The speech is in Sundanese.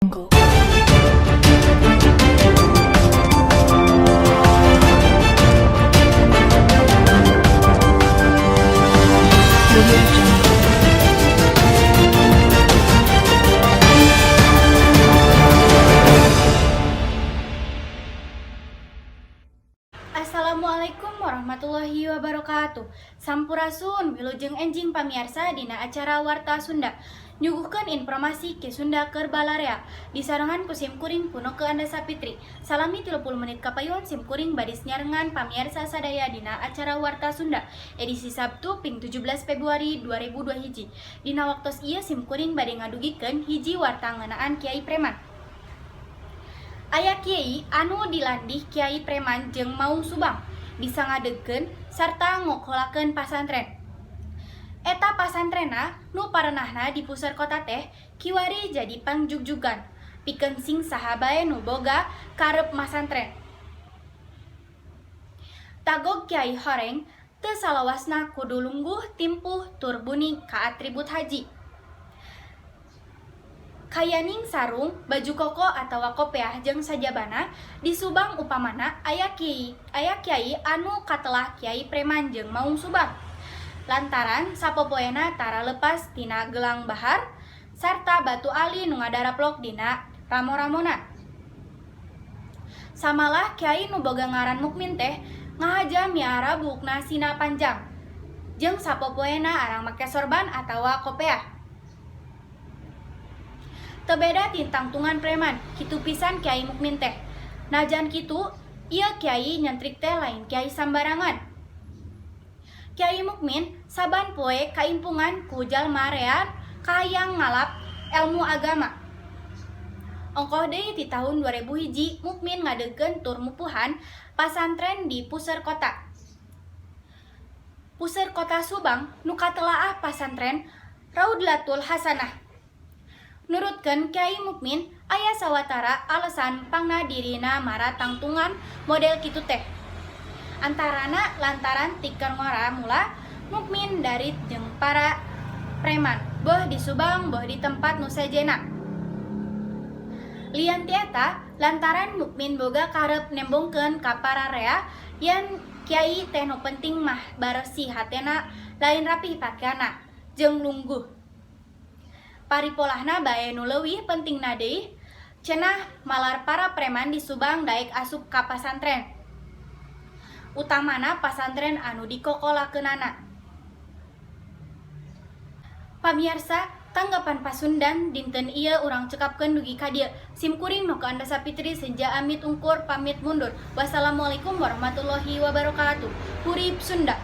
Jungle. Audio Jungle. Assalamualaikum warahmatullahi wabarakatuh. Sampurasun, wilujeng enjing pamiarsa dina acara Warta Sunda. Nyuguhkeun informasi Ki Sunda keur balarea. Disarengan ku sim kuring Punoke Andasa Fitri. Salami 30 menit kapayun sim kuring badis nyarengan pamiarsa sadaya dina acara Warta Sunda edisi Sabtu ping 17 Februari 2021. Dina waktos ieu sim kuring bade ngadugikeun hiji warta ngeunaan Kiai Preman. Aya kiai anu dilandih Kiai Preman jeung Maung Subang bisa ngadegkeun sarta ngokolakeun pasantren. Eta pasantrenna nu parenahna di puseur kota teh kiwari jadi pangjugjugan pikeun sing saha bae nu boga karep masantren. Tagog Kiai horeng teu salawasna kudu lungguh timpuh tur buning ka atribut haji. Kayaning sarung, baju koko atawa kopeah jeung sajabana. Di Subang upamana aya kiai anu katelah Kiai Preman jeung Maung Subang lantaran sapopoena tara lepas tina gelang bahar sarta batu ali nu ngadaraplok dina ramo-ramona. Samalah kiai nu boga ngaran Mukmin teh ngahaja miara buukna sina panjang jeung sapopoena arang make sorban atawa kopeah. Teu beda ti tangtungan preman, kitu pisan Kiai Mukmin teh. Najan kitu, ieu kiai nyentrik teh lain kiai sambarangan. Kiai Mukmin saban poe kaimpungan ku jalma rea kahayang ngalap elmu agama. Ongkoh deui ti tahun 2001 Mukmin ngadegkeun tur mupuhan pasantren di puseur kota. Puseur kota Subang nu katelaah pasantren Raudlatul Hasanah. Nurutkeun Kiai Mukmin, aya sawatara alasan pangna dirina mara tangtungan model kitu teh. Antarana lantaran ti keur ngora mula Mukmin darit jeung para preman, boh di Subang boh di tempat nu sejenna. Lian ti eta, lantaran Mukmin boga karep nembongkeun ka para rea yen kiai teh nu penting mah baresih hatena, lain rapih pakeanna jeung lungguh. Paripolahna bae nu leuwih pentingna deui, cenah malar para preman di Subang daek asup ka pasantren. Utamana pasantren anu dikokolakeunana. Pamiarsa, tanggapan Pasundan dinten ieu urang cekapkeun dugi ka dieu. Sim kuring Noka Andasa Fitri senja amit ungkur pamit mundur. Wassalamualaikum warahmatullahi wabarakatuh. Hurip Sunda.